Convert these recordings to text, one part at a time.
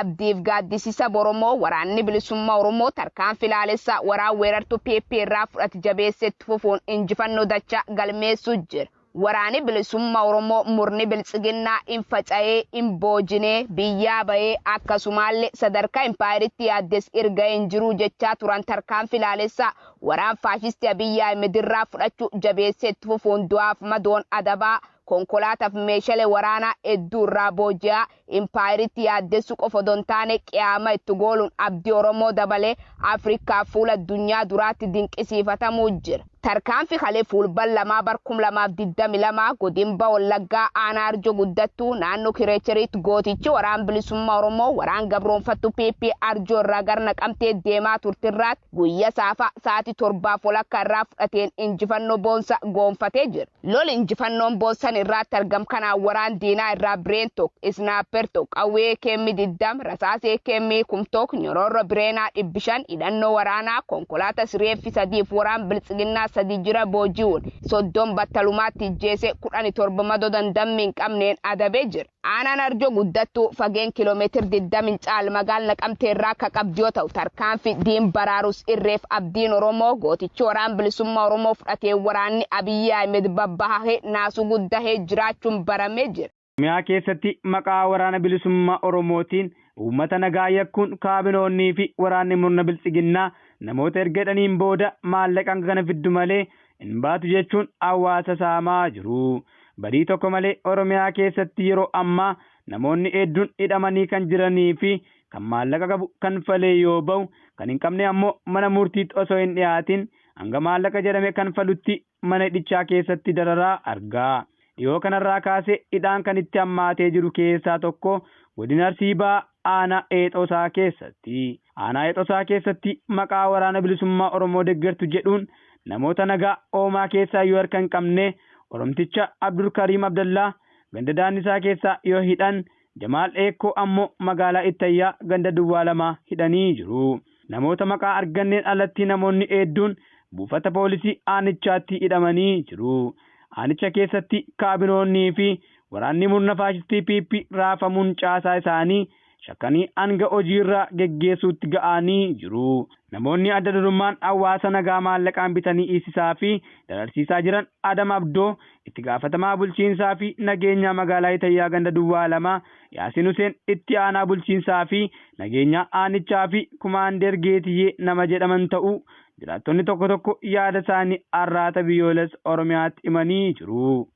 Abdiif gaaddisi saba Oromoo waraanni bilisummaa Oromoo tarkaanfii laalessaa waraan weerartuu PP irraa fudhate jabeessee itti fufuun injifannoo dachaa galmeessuu jira. Waraanni bilisummaa Oromoo murni biltsiginnaa hin faca'ee hin boojinee biyyaa bahee akkasumaallee sadarkaa impaayeritti yaaddes erga hin jiru jechaa turan tarkaanfii laalessaa waraan faashistii Abiyyi Ahmed irraa fudhachuu jabeessee itti fufuun du'aaf madoon adabaa konkolaataaf meeshaalee waraanaa hedduu irraa booji'aa impaayeritti yaaddessuu qofa odoo hin taane qiyaama itti gooluun abdii Oromoo dabalee Afrikaa fuula addunyaa duraatti dinqisiifatamuu jira. Tarkaanfii kalee fuulban 2 bar 2022 godinba Wallaggaa aanaa Arjo guddattuu naannoo Kireecheriitti gootichi waraan bilisummaa Oromoo waraan gabroonfattu PP Arjoo irraa gara Naqamtee deemaa turtirraatti guyya saafa sa'aatii torbaaf walakkaa irraa fudhateen injifannoo boonsa goonfatee jira. Lol injifannoon boonsan irraatti argam kanaan waraan diinaa irraa bireen tokko, isnaaper tokko, qawwee keemmi 20, rasaasee keemmi 1000, nyororro bireenaa 500, hidhannoo waraanaa, konkolaataa sireeffi sadiif waraan biltsiginnaa 3 jira booji'uun 30 battalumaatti ijjeese 17 madoo dandammi hin qabneen adabee jira. Aanaan Arjoo guddattuu fageen kiiloomeetir 20 hin caal magaal Naqamtee irraa akka qabdu yoo ta'u tarkaanfi diin baraarus irreef abdiin Oromoo gootichi waraan bilisummaa Oromoo fudhatee waraanni Abiyyi Ahmed babbahahee naasuu guddahee jiraachuun baramee jira. Oromiyaa keessatti maqaa waraana bilisummaa Oromootiin uummata nagaa yakkuun kaabinoonnii fi waraanni murna biltsiginnaa namoota erga hidhaniin booda maallaqa hanga kana fiddu malee hin baatu jechuun hawaasa saamaa jiru. Badii tokko malee Oromiyaa keessatti yeroo ammaa namoonni hedduun hidhamanii kan jiranii fi kan maallaqa qabu kanfalee yoo ba'u kan hin qabne ammoo mana murtiitti osoo hin dhiyaatin hanga maallaqa jedhame kanfalutti mana hidhichaa keessatti dararaa argaa. Dhiyoo kanarraa kaasee hidhaan kan itti hammaatee jiru keessaa tokko godina Arsii Bahaa aanaa Heexosaa keessatti. Aanaa Heexosaa keessatti maqaa waraana bilisummaa Oromoo deeggartu jedhuun namoota nagaa oomaa keessaa yoo harka hin qabne Oromticha Abdulkariim Abdallaa ganda Daannisaa keessaa yoo hidhan Jamaal Eekkoo ammoo magaalaa Ittayyaa ganda Duwwaa 2 hidhanii jiru. Namoota maqaa arganneen alatti namoonni hedduun buufata poolisii aanichaatti hidhamanii jiru. Aanicha keessatti kaabinoonnii fi waraanni murna faashistii PP raafamuun caasaa isaanii shakkanii hanga hojiirraa geggeessuutti ga'anii jiru. Namoonni adda durummaan hawaasa nagaa maallaqaan bitanii hiisisaa fi dararsiisaa jiran Adam Abdoo itti gaafatamaa bulchiinsaa fi nageenyaa magaalaa Itayyaa ganda Duwwaa 2, Yaasin Huseen itti aanaa bulchiinsaa fi nageenyaa aanichaa fi Kumaandeer Geetiyyee nama jedhaman ta'uu jiraattonni tokko tokko yaada isaanii Arraata Biyyoolessa Oromiyaatti himanii jiru.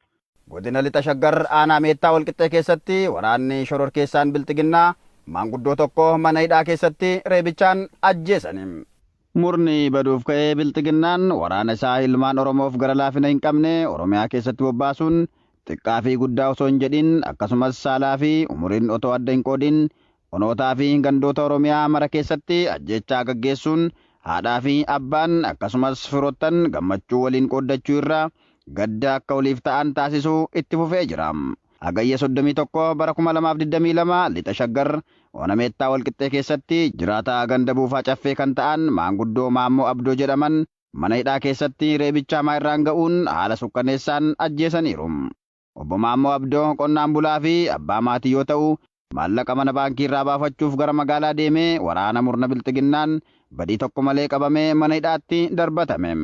Godina Lixa Shaggar aanaa Meettaa Walqixxee keessatti waraanni shororkeessaan Bilxiginnaa maanguddoo tokko mana hidhaa keessatti reebichaan ajjeesan. Murni baduuf ka'ee Bilxiginnaan waraana isaa ilmaan Oromoof gara laafina hin qabne Oromiyaa keessatti bobbaasuun xiqqaa fi guddaa osoo hin jedhin akkasumas saalaa fi umuriin otoo adda hin qoodin onootaa fi gandoota Oromiyaa mara keessatti ajjeechaa gaggeessuun haadhaa fi abbaan akkasumas firoottan gammachuu waliin qooddachuu irra gadda akka waliif ta'an taasisuu itti fufee jira. Hagayya 31 bara 2022 Lixa Shaggar ona Meettaa Walqixxee keessatti jiraataa ganda buufaa caffee kan ta'an maanguddoo Maammoo Abdoo jedhaman mana hidhaa keessatti reebicha hamaa irraan ga'uun haala sukkaneessaan ajjeesaniiru. Obbo Maammoo Abdoo qonnaan bulaa fi abbaa maatii yoo ta'u, maallaqa mana baankii irraa baafachuuf gara magaalaa deemee waraana murna bilxiginnaan badii tokko malee qabamee mana hidhaatti darbatame.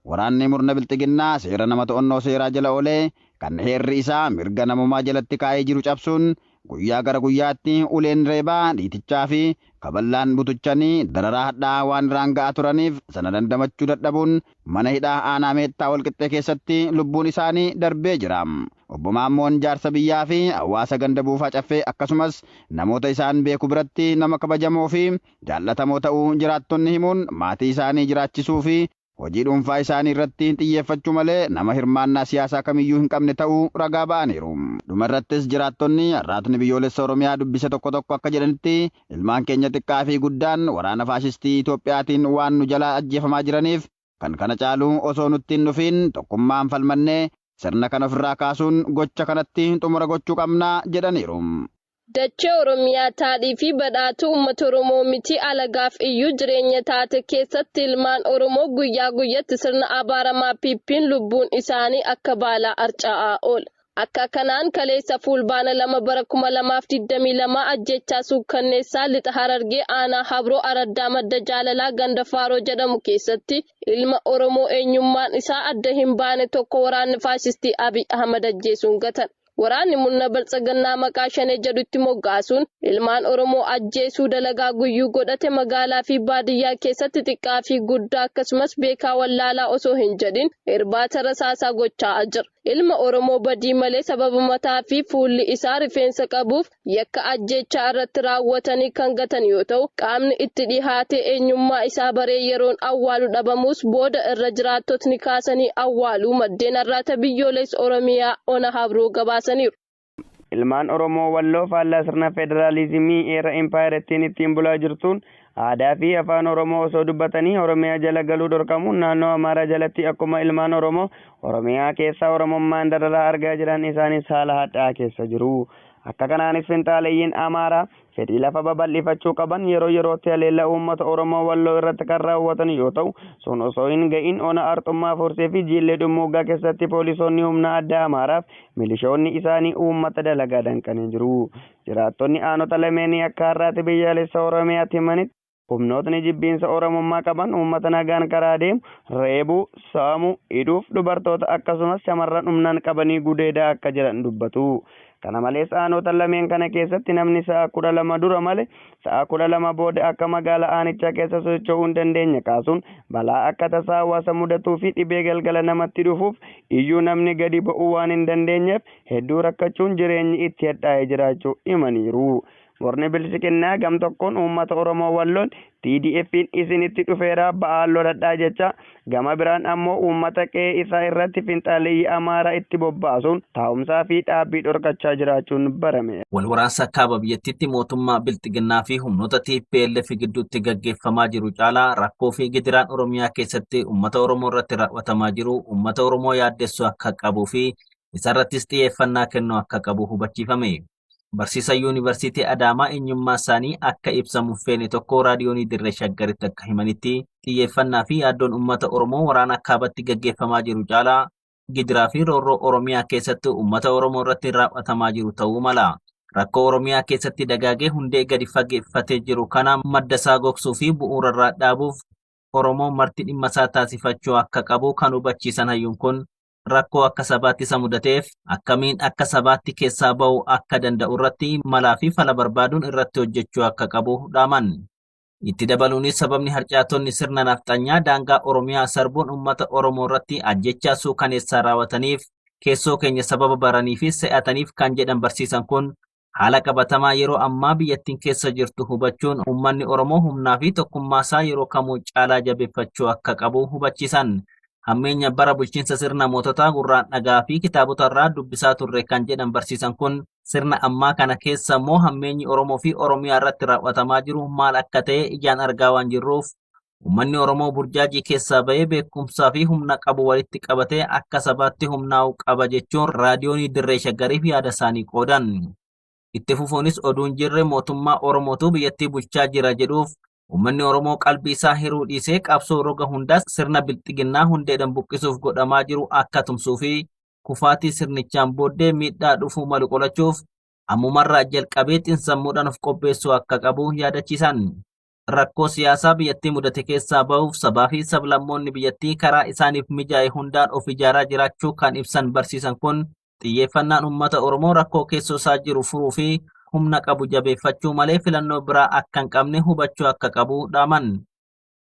Waraanni murna bilxiginnaa seera nama to'annoo seeraa jala oolee kan heerri isaa mirga namummaa jalatti kaa'ee jiru cabsuun guyyaa gara guyyaatti uleen reebaa dhiitichaa fi kaballaan butuchanii dararaa hadhaa'aa waan irraan ga'aa turaniif sana dandamachuu dadhabuun mana hidhaa aanaa Meettaa Walqixxee keessatti lubbuun isaanii darbee jira. Obbo Maammoon jaarsa biyyaa fi hawaasa ganda buufaa caffee akkasumas namoota isaan beeku biratti nama kabajamoo fi jaallatamoo ta'uu jiraattonni himuun maatii isaanii jiraachisuu fi hojii dhuunfaa isaanii irratti xiyyeeffachuu malee nama hirmaannaa siyaasaa kamiyyuu hin qabne ta'uu ragaa ba'aniiru. Dhuma irrattis jiraattonni Arraatni Biyyoolessa Oromiyaa dubbise tokko tokko akka jedhanitti ilmaan keenya xiqqaa fi guddaan waraana faashistii Itoophiyaatiin waan nu jalaa ajjeefamaa jiraniif kan kana caalu osoo nutti hin dhufiin tokkummaan falmannee sirna kana ofirraa kaasuun gocha kanatti xumura gochuu qabna jedhaniiru. Dachee Oromiyaa taadhii fi badhaatuu uummata Oromoo miti alagaaf iyyuu jireenya taate keessatti ilmaan Oromoo guyyaa guyyatti sirna abaaramaa PP'n lubbuun isaanii akka baalaa harca'aa oola. Akka kanaan kaleessa Fulbaana 2 bara 2022 ajjeechaa suukkanneessaa Lixa Harargee aanaa Habroo Araddaa Madda Jaalalaa ganda Faaroo jedhamu keessatti ilma Oromoo eenyummaan isaa adda hin baane tokko waraanni faashistii Abiy Ahmad ajjeesuun gatan. Waraanni murna Biltsiginnaa maqaa Shanee jedhutti moggaasuun ilmaan Oromoo ajjeesuu dalagaa guyyuu godhate magaalaa fi baadiyyaa keessatti xiqqaa fi guddaa akkasumas beekaa wallaalaa osoo hin jedhin irbaata rasaasaa gochaa jira. Ilma Oromoo badii malee sababa mataa fi fuulli isaa rifeensa qabuuf yakka ajjeechaa irratti raawwatanii kan gatan yoo ta'u, qaamni itti dhihaatee eenyummaa isaa baree yeroon awwaalu dhabamus booda irra jiraattotni kaasanii awwaaluu maddeen Arraata Biyyoolessa Oromiyaa Ona Habroo gabaasaniiru. Ilmaan Oromoo Walloo faallaa sirna federaalizimii heera impaayerattiin ittiin bulaa jirtuun aadaa fi afaan Oromoo osoo dubbatanii Oromiyaa jala galuu dhorkamuun naannoo Amaaraa jalatti akkuma ilmaan Oromoo Oromiyaa keessaa Oromummaan dararaa argaa jiran isaanis haala hadhaa'aa keessa jiru. Akka kanaanis finxaaleeyyiin Amaaraa fedhii lafa babal'ifachuu qaban yeroo yerootti haleellaa uummata Oromoo Walloo irratti kan raawwatan yoo ta'u, sun osoo hin ga'in ona Arxummaa Fursee fi Jiillee Dhummuuggaa keessatti poolisoonni humna addaa Amaaraaf milishoonni isaanii uummata dalagaa danqanii jiru. Jiraattonni aanota lameenii akka har'aatti biyyaalessa Oromiyaatti himanitti humnootni jibbiinsa Oromummaa qaban uummata nagaan karaa deemu reebuu, saamuu, hidhuuf dubartoota akkasumas shamarran humnaan qabanii gudeedaa akka jiran dubbatu. Kana malees aanota lameen kana keessatti namni sa'a 12 dura malee sa'a 12 booda akka magaalaa aanichaa keessa socho'uu hin dandeenye kaasuun balaa akka tasaa hawaasa mudatuu fi dhibee galgala namatti dhufuuf iyyuu namni gadi ba'uu waan hin dandeenyeef hedduu rakkachuun jireenyi itti hadhaa'ee jiraachuu himaniiru. Murni Bilxiginnaa gam tokkoon uummata Oromoo Walloon TDF'n isinitti dhufeera ba'aa loladhaa jecha, gama biraan ammoo uummata qe'ee isaa irratti finxaaleeyyii Amaaraa itti bobbaasuun taa'umsaa fi dhaabbii dhorkachaa jiraachuun barame. Wal waraansa kaaba biyyattiitti mootummaa Bilxiginnaa fi humnoota TPLF gidduutti gaggeeffamaa jiru caalaa rakkoo fi gidiraan Oromiyaa keessatti uummata Oromoo irratti raawwatamaa jiru uummata Oromoo yaaddessuu akka qabuu fi isarrattis xiyyeeffannaa kennuu akka qabu hubachiifame. Barsiisaa Yuunivarsiitii Adaamaa eenyummaa isaanii akka ibsamu hin feene tokko raadiyoonii Dirree Shaggaritti akka himanitti xiyyeeffannaa fi yaaddoon uummata Oromoo waraana kaabatti gaggeeffamaa jiru caalaa gidiraa fi roorroo Oromiyaa keessatti uummata Oromoo irratti raawwatamaa jiru ta'uu mala. Rakkoo Oromiyaa keessatti dagaagee hundee gadi fageeffatee jiru kana madda isaa gogsuu fi bu'uurarraa dhaabuuf Oromoon marti dhimma isaa taasifachuu akka qabu kan hubachiisan hayyuun kun rakkoo akka sabaatti isa mudateef akkamiin akka sabaatti keessaa ba'uu akka danda'u irratti malaa fi fala barbaaduun irratti hojjechuu akka qabu dhaaman. Itti dabaluunis sababni harcaatonni sirna nafxanyaa daangaa Oromiyaa sarbuun uummata Oromoo irratti ajjechaa suukaneessaa raawwataniif keessoo keenya sababa baranii fi se'ataniif kan jedhan barsiisan kun haala qabatamaa yeroo ammaa biyyattiin keessa jirtu hubachuun uummanni Oromoo humnaa fi tokkummaa isaa yeroo kamuu caalaa jabeeffachuu akka qabu hubachiisan. Hammeenya bara bulchiinsa sirna moototaa gurraan dhagaa fi kitaabota irraa dubbisaa turre kan jedhan barsiisan kun sirna ammaa kana keessa immoo hammeenyi Oromoo fi Oromiyaa irratti raawwatamaa jiru maal akka ta'e ijaan argaa waan jirruuf uummanni Oromoo burjaajii keessaa ba'ee beekumsaa fi humna qabu walitti qabatee akka sabaatti humnaa'uu qaba jechuun raadiyoonii Dirree Shaggariif yaada isaanii qoodan. Itti fufuunis oduun jirre mootummaa Oromootu biyyattii bulchaa jira jedhuuf uummanni Oromoo qalbii isaa hiruu dhiisee qabsoo roga hundaas sirna bilxiginnaa hundeedhaan buqqisuuf godhamaa jiru akka tumsuu fi kufaatii sirnichaan booddee miidhaa dhufuu malu qolachuuf ammumarraa jalqabee xiinsammuudhaan of qopheessuu akka qabu yaadachiisan. Rakkoo siyaasaa biyyattii mudate keessaa bahuuf sabaa fi sablammoonni biyyattii karaa isaaniif mijaa'e hundaan of ijaaraa jiraachuu kan ibsan barsiisan kun xiyyeeffannaan uummata Oromoo rakkoo keessoo isaa jiru furuu fi humna qabu jabeeffachuu malee filannoo biraa akka hin qabne hubachuu akka qabu dhaaman.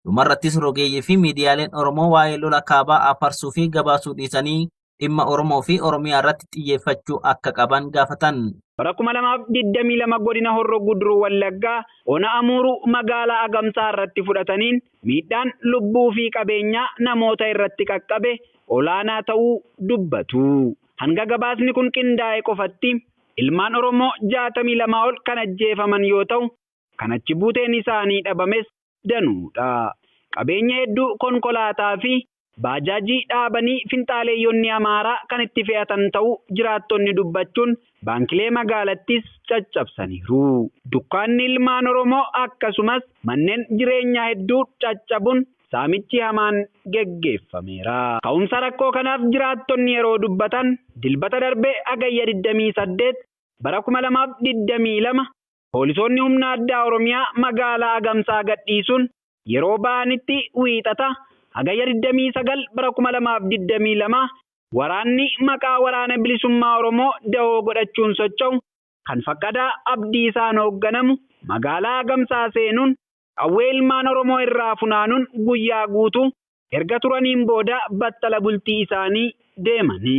Dhumarrattis rogeeyyii fi miidiyaaleen Oromoo waa'ee lola kaabaa afarsuu fi gabaasuu dhiisanii dhimma Oromoo fi Oromiyaa irratti xiyyeeffachuu akka qaban gaafatan. Bara 2022 godina Horroo Guduruu Wallaggaa ona Amuuruu magaalaa Agamsaa irratti fudhataniin miidhaan lubbuu fi qabeenyaa namoota irratti qaqqabe olaanaa ta'uu dubbatu. Hanga gabaasni kun qindaa'e qofatti ilmaan Oromoo 62 ol kan ajjeefaman yoo ta'u, kan achi buuteen isaanii dhabames danuudha. Qabeenya hedduu konkolaataa fi baajaajii dhaabanii finxaaleeyyonni Amaaraa kan itti fe'atan ta'uu jiraattonni dubbachuun baankilee magaalattis caccabsaniiru. Dukkaanni ilmaan Oromoo akkasumas manneen jireenyaa hedduu caccabuun saamichi hamaan geggeeffameera. Ka'umsa rakkoo kanaaf jiraattonni yeroo dubbatan Dilbata darbe Hagayya 28 bara 2022 poolisoonni humna addaa Oromiyaa magaalaa Agamsaa gadhiisuun yeroo ba'anitti Wiixata Hagayya 29 bara 2022 waraanni maqaa Waraana Bilisummaa Oromoo dahoo godhachuun socho'u kan Faqqadaa Abdiisaan hoogganamu magaalaa Agamsaa seenuun qawwee ilmaan Oromoo irraa funaanuun guyyaa guutuu erga turaniin booda battala bultii isaanii deemani.